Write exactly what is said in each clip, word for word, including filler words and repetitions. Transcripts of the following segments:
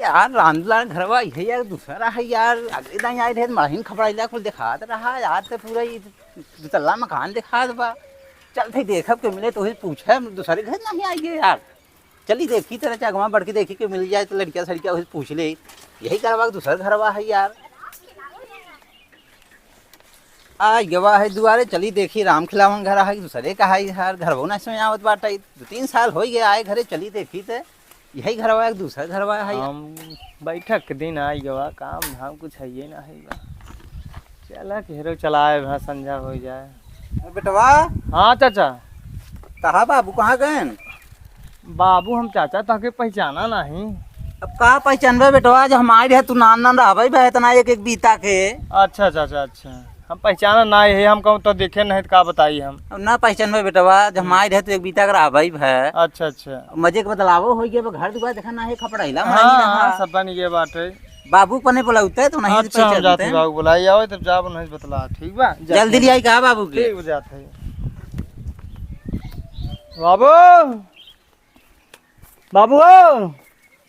यार, रामलाल घरवा इहे यार, दूसरा है यार। अगले दिन आए रहे, मड़हिन खपड़ाइला कुल देखात रहा यार, तो पूरा ये दुतल्ला मकान देखात बा। चल थे, देखब के मिले तो उसे पूछे, हम दूसरे घर नहीं आइए यार। चली देखी तेरा चगवा बढ़ के देखी के मिल जाए तो लड़किया सड़किया उसे पूछ ले। यही घरवा के दूसरा घरवा है यार। आ गवा है दुआरे, चली देखी राम खिलावन घर है, दूसरे का है यार, घरवो ना समझ आवत बाटे। दो तीन साल हो गए आए घरे, चली देखी ते यही घरवा है, दूसरा घरवा है। हम बैठक के दिन आई गवा, काम धाम कुछ है ये ना है बा। चला के हेरो चलाए भा संझा हो जाए। ए बेटवा। हाँ चाचा। कहा बाबू, कहाँ गए? बाबू हम चाचा तहके पहचाना नहीं। अब का पहचानबे बेटवा, जब हम आए रहे तू नान नान रहबे बे इतना एक एक बीता के। अच्छा चाचा, अच्छा। हम पहचाना ना है, हम कहूँ तो देखे नहीं तो का बताई हम। अब ना पहचानबे बेटवा, जब हम आए रहे तो एक बीता के रहबे भे। अच्छा, अच्छा। मजे के बदलावो हो गया, घर दुआर देखा ना है, खपड़ैला हाँ, मारी ना हाँ, है। सब बन गए बाटे। बाबू पने बोलाउते तो नहीं अच्छा, हम पहचानते। जाते बाबू बुलाई आवे तब जाब नहीं बतला, ठीक बा? जाते जल्दी हैं। ले आई का बाबू के? ठीक बा, जाते हैं। बाबू, बाबू हो,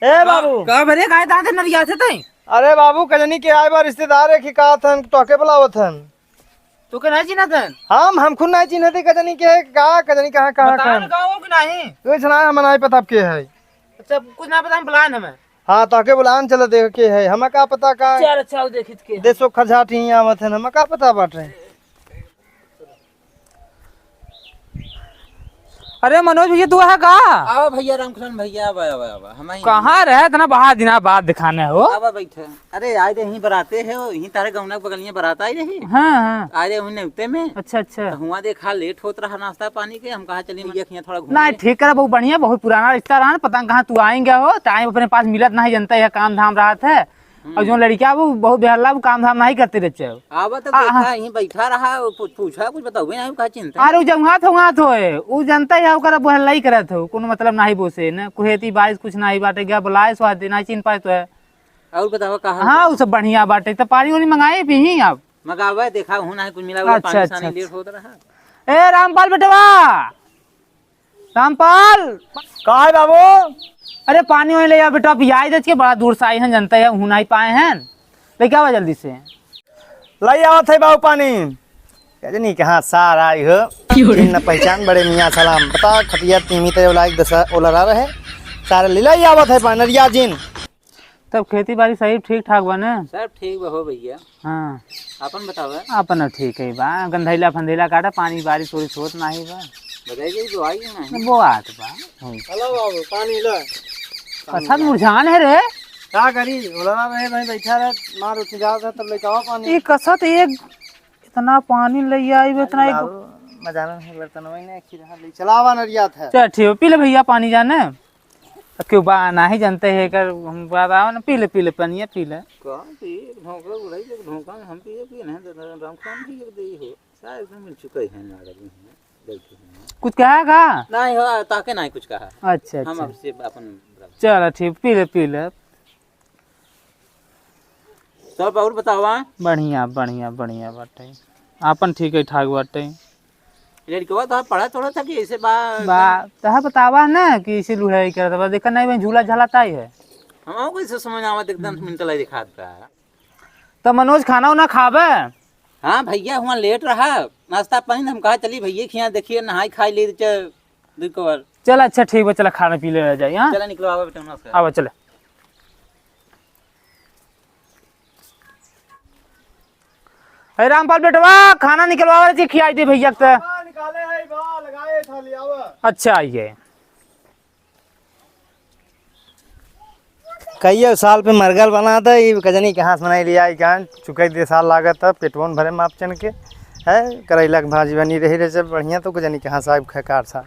ए का, बाबू। का भरे गाय दांत नरिया थे तई? अरे बाबू, कजनी के आए बा रिश्तेदार है कि का थन, तोके बुलावत हन। तू के नहीं चिन्हत हन? हम, हम खुद नहीं चिन्हत हई, कजनी के है, का, कजनी कहाँ, कहाँ, बताओ कहाँ? ना, गाँव हो कि नहीं? तू इतना हम नहीं पता अब के है। अच्छा, कुछ ना पता, हम बुलाए ना मैं। हाँ, तोके बुलान चला देख के है, हमें का पता का। चल, अच्छा, वो देखित के। देसो खरझाट ही आवत है, हमें का पता बाटे। अरे मनोज भैया, तू है का? आवा भैया, रामकृष्ण भैया, आवा, आवा, आवा, हम आई। कहाँ रहे इतना बहा दिना बाद दिखाने हो? आवा बैठे। अरे आए रहे, यहीं बराते है, यहीं तारे गौना के बगलिए बरात आई रही। हाँ, हाँ। आए रहे वहीं नेवते में। अच्छा, अच्छा। तो हुआ देखा लेट होत रहा नाश्ता पानी के, हम कहा चली भैया के यहाँ थोड़ा घूम नहीं, ले। ठीक करे, बहुत बढ़िया, बहुत पुराना रिश्ता रहा ना, पता नहीं कहाँ तू आएंगे हो, टाइम अपने पास मिलत नहीं, जनता यह काम धाम रहा था। हम्म। और जो लड़किया वो बहुत बेहला, वो काम धाम नहीं करते रहते हो। आवा तो आ, देखा, हाँ। यहीं बैठा रहा, वो पूछ-, पूछा कुछ बताओ नहीं, का चिंता। अरे वो जंगहात हो, हाथ होए, वो जनता है, ओकर बेहला ही करत हो, कोनो मतलब नहीं बोसे, न कुहेती बारिश कुछ नहीं बाटे, गया बुलाए स्वाद नहीं चिन पाए तो है। और बतावा, का हाल हाँ, बा? वो सब बढ़िया बाटे। तो पानी वानी मंगाए पीही आप? मंगावा, देखा हूँ ना, कुछ मिला हुआ अच्छा, पानी अच्छा, सानी लेट अच्छा। होत रहा। ए रामपाल बेटवा, रामपाल। का है बाबू? अरे पानी वानी ले आ बेटा, पियाई दे के, बड़ा दूर से आई हैं, जनता है, हूँ नहीं पाए हैं, लेके आवा जल्दी से। लाई आवत है बाबू पानी। कजनी कहाँ सार आई हो? क्यों रे? चिन्ह पहचान बड़े मियाँ सलाम। बता खटिया तीमी ते ओला एक दशा ओला रहा रहे। सारे ले लाई आवत है पानी, रिया जिन। तब खेती बाड़ी सही ठीक ठाक बा ने? सब ठीक बा हो भैया। हाँ। आपन बतावा। आपन ठीक है बा, गंधैला फंधैला काटा, पानी बारिश उरिश होत नाही बा। बताई जाई, बोआई कि नाही? बोआत बा। हम्म। हेलो बाबू, पानी लो। अच्छा मुरझान है रे। का करी, भोला बाबा है भाई, बैठा रहे, मार उठ जाओ था, तब लेके आओ पानी। ये कसत एक, इतना पानी ले आई बे, इतना एक बाबू, मजानन है बर्तन वही ने खिरा ले चलावा नरिया था। चल ठीक, पी ले भैया पानी जाने। अब क्यों बा, नाही जनते है कर, हम बात आओ ना, पी ले, पी ले, पनिया पी ले। कौन पी? ढोंका उड़ाई, जब ढोंका में हम पिए, पिए नहीं, तो राम खान जी के देई हो। साहब एकदम मिल चुका है ना, आदमी है, गलती है। कुछ कहा का? नहीं हो, ताके नहीं कुछ कहा। अच्छा, हम अच्छा। आपसे अपन चलो ठीक, पी ले, पी ले। तब और बतावा। बढ़िया, बढ़िया, बढ़िया बाटे। आपन ठीक है, ठाक बाटे। लड़कवा तो पढ़ा थोड़ा था कि ऐसे बा-, बा-, तह बतावा ना कि ऐसे लुढ़ाई करत बा। देखा नहीं, मैं झूला झाला ताई है। हम कैसे समझ आवत, एकदम हम्म। मिनटलाई दिखात बा। तो मनोज, खाना उना खाबे? हाँ भैया, हुआ लेट रहा, नाश्ता पानी हम कहा चली भैया खिया, देखिए नहाई खाई ले च-, दुई कवर। चल अच्छा ठीक बा, चला खाना पी ले जाई, हाँ? चला निकलो, आवा बेटा, नमस्कार। आवा, चला। अरे रामपाल बेटवा, खाना निकलवावे जी, खियाई दे भैया के। हाँ, निकाले है बा, लगाए था, ले आवा। अच्छा, आइए। कइयो साल पे मरगल बना था, ये कजनी कहाँ से बनाई लिया, ये कहाँ चुकाई दे साल लागत था, पेटवन भरे माप चन के, है, करैला के भाजी बनी रही रहे, जब बढ़िया तो कजनी कहाँ साग खकार था।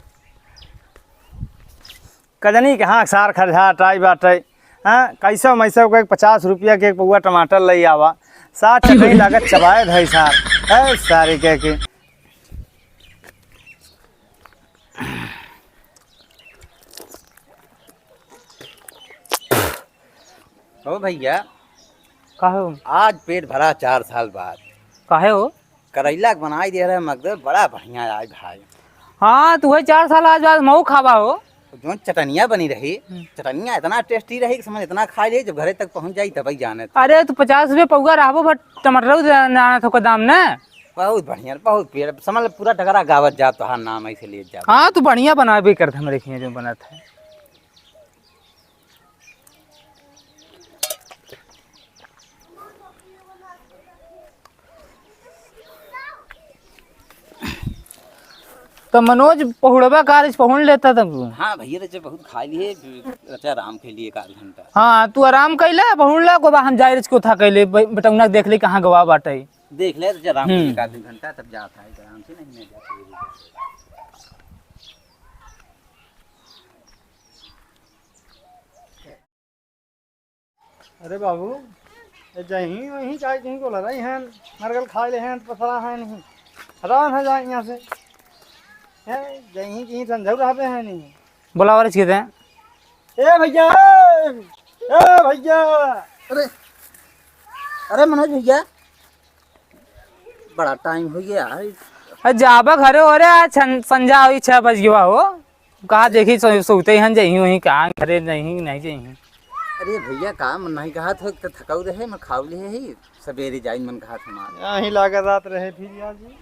कजनी के हाँ, सार खरझाट आई बाटे। हाँ, कैसो मैसो के पचास रुपया के एक पौआ टमाटर लई आवा। सार चटनी लागत चबाए धई सार। है सारे कह के। ओ भैया। का हो? आज पेट भरा चार साल बाद। काहे हो? करैला के बनाई दे रहे मगदर, बड़ा बढ़िया आए भाई। हाँ, तू है चार साल आज बाद मऊ खावा हो। जौन चटनिया बनी रही, हम्म। चटनिया इतना tasty रही कि समझ, इतना खाइ ली, जब घरे तक पहुँच जाई, तबही जाने। अरे, तू पचास रुपये पउआ रहबो, but टमाटरो दे-, ना, ना थोका दाम ना। बहुत बढ़िया, बहुत बढ़िया। समझ ले, पूरा डगरा गावत जात तोहार नाम ऐसे लिए जात। हाँ, तू बढ़िया बनाबे करत, हमरे खियाँ जो बनत है। तो मनोज, पहुड़बा का आज पहुड़ लेता तब तू। हाँ भइया, तो जब बहुत खाइ लिए, अच्छा आराम कइ लिए एक आध घंटा। हाँ, तू आराम कइ ले, पहुड़ ले, को बा हम जाए रिच को था कइ ले, बे-, बेटौना देख ले कहाँ गवा बाटे। देख ले, तो आराम कइ ले हम्म। एक आध घंटा, तब जात है, आराम से नहीं, नहीं जाते। अरे बाबू, ए जहीं वहीं जाए, कहीं को लड़ाई हैं, मरगल खाए ले हैं, पसरा हैं नहीं। हरान है जाए यहाँ से। हैं, जहीं कहीं संझौ रहबे हैं नहीं। बुलावा रे, छिके दे। ए भइया, ए, ए भइया। अरे, अरे मनोज भइया, बड़ा time होइ गया है। अरे जाबा घरे हो रे, आज छन-, संझा हुई, छह बज गया हो। कहा देखी सो-, सोते ही हम जइहीं वहीं, कहाँ घरे नहीं, नहीं जइहीं। अरे भइया, काम नहीं कहा था, तो थकाऊ रहे, मैं खाऊ ले ही, सवेरे जाई मन कहा था मार। यहीं लागत रात रहे फिर यार जी।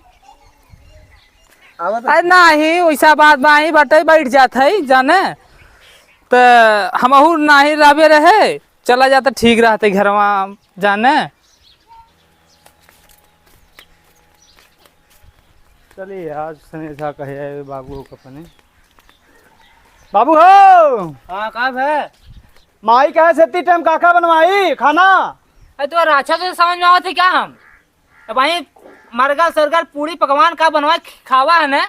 आवत अरे नहीं, वैसा बात बा, यहीं बटे बैठ जात है, जाने। तो हमहू नहीं रहबे रहे, चला जाता ठीक रहते घरवा, जाने। चलिए, आज सनेसा कहे आए बाबू को अपने। बाबू हो! हाँ, का है? माई कहे से इतनी time काका बनवाई खाना? अरे, तोरा अच्छा से समझ में आवत है क्या हम? अब भाई, मरगल सरगल पूड़ी पकवान का बनवाई खावा है ने?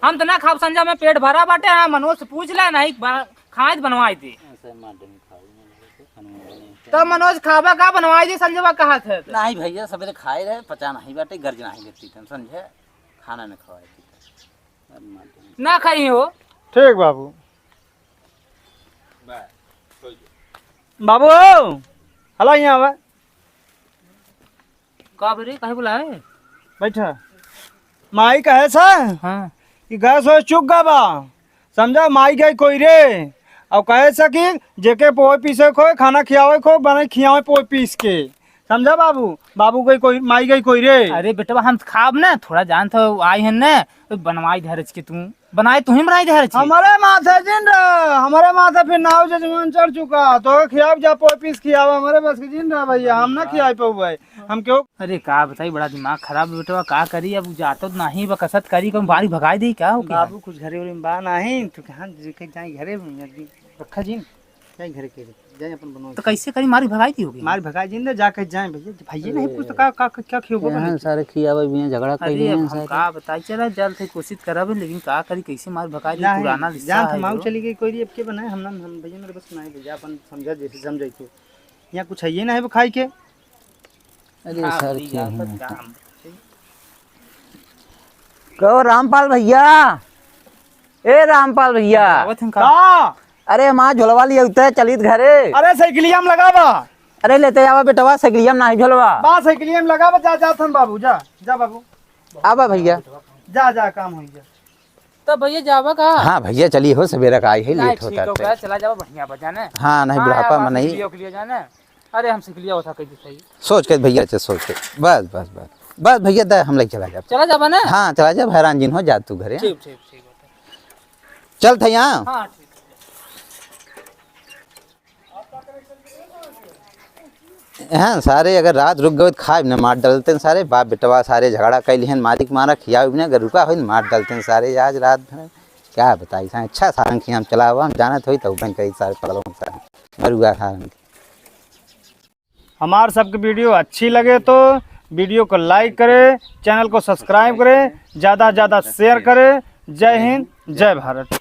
हम तो ना खाब संझा में, पेट भरा बाटे। हाँ, मनोज से पूछ ले, नहीं बा-, खाए तो बनवाई दे। ऐसे मार देंगे, खाओ, नहीं तो खाना में बने। तब मनोज खाबा का बनवाई दे, संझवा कहा थे तो। नहीं भइया, सवेरे खाए रहे, पचा नहीं बाटे, गर्ज नहीं लेती थन, समझे? खाना नहीं खवाए थी। अब मार देंगे। ना खाई हो। ठीक बाबू। बाबू, हला यहाँ आवा। का बे रे, काहे बुलाए? बैठा। माई कहे सा हाँ। कि गैस वैस चुक गा बा, समझा, माई गई कोई रे। और कहे सा कि जेके पोहे पीसे खोए, खाना खियावे खो, बने खियावे पोहे पीस के, समझा बाबू। बाबू गई कोई, माई गई कोई रे। अरे बेटवा, हम खाब ना, थोड़ा जान तो आई है ना, तो बनवाई धरज के तू। बनाए तुहीं बनाए दे हर चीज। हमरे माथे जिन रहा, हमरे माथे फिर नाव जजमान चढ़ चुका। तो खियाब जा, पोपीस खियाब, हमरे बस के जिन रहा भइया, हम ना खियाई पाऊ भाई। हम क्यों? अरे का बताई, बड़ा दिमाग खराब बेटवा, का करी अब, जातो तो नहीं बा, कसत करी, कौन बारी भगाई दे का हो क्या? बाबू कुछ घरे उरे में बा नहीं, तो कहाँ जे के जाई घरे में, अभी रखा जिन। जाए घरे के, जाए अपन बनवा तो के। कैसे करी, मारी भगाई दी होगी। मारी भगाई जिन दे, जाके जाए भइया। भइया नहीं पूछ तो का, का, का, क्या खियो बा यहाँ सारे खियावे भी हैं, झगड़ा अरे, कइले हैं अब हम सारे। का बताई, चला जल्द से कोशिश करब, लेकिन का करी, कैसे मारी भगाई दी, नहीं, पुराना लिस्सा जान है हम आऊ जो। चली गई कोई री, अब के बनाए, हम ना, हम भइया मेरे बस के नहीं भइया, अपन समझा जैसे समझाई तो। यहाँ कुछ है ये नहीं है वो खाई के। अरे हाँ, सर, भइया, क्या तो है? काम। कहो रामपाल भइया, ए रामपाल भइया। आवत हैं का? का? अरे माँ झोलवा लिए उते चलित घरे। अरे साइकिलिया में लगावा। अरे लेते आवा बेटवा, साइकिलिया में नाही झोलवा। बा साइकिलिया में लगावा, जा, जा थन बाबू, जा, जा बाबू। आवा भइया। जा, जा, काम होई जा। तब भइया जावा का? हाँ भइया, चली हो, सवेरा का आई है, नहीं, लेट होता ठीक हो गया, चला जावा, बढ़िया बा जाने। हाँ, नहीं, हाँ, बुढ़ापा यार, में नहीं। साइकिलिया उकिलिया जाने। अरे हम साइकिलिया उठा के दिखाई। सोच के भइया, अच्छा सोच के। बस, बस, बस। बस भइया, दे हम लेके चला जाब। चला जाबा ना? हाँ, चला जाब, हैरान जिन हो जा तू घरे। ठीक, ठीक, ठीक होता। चल थे यहाँ। हाँ, ठीक। हाँ, सारे अगर रात रुक गए तो खाए न मार डालते हैं सारे। बाप बेटवा सारे झगड़ा कर लिहन, मारी के मारा खियावे बिना, अगर रुका हो न मार डालते हैं सारे आज रात भर। क्या बताई सारे, अच्छा सारंग खियाम चला हुआ, हम जानत होई तो बन कई सारे पगलों सारे, मरुआ सारंग। हमार सबके video अच्छी लगे तो video को like करें, channel को subscribe करें, ज़्यादा से ज़्यादा share करें। जय हिंद, जय भारत।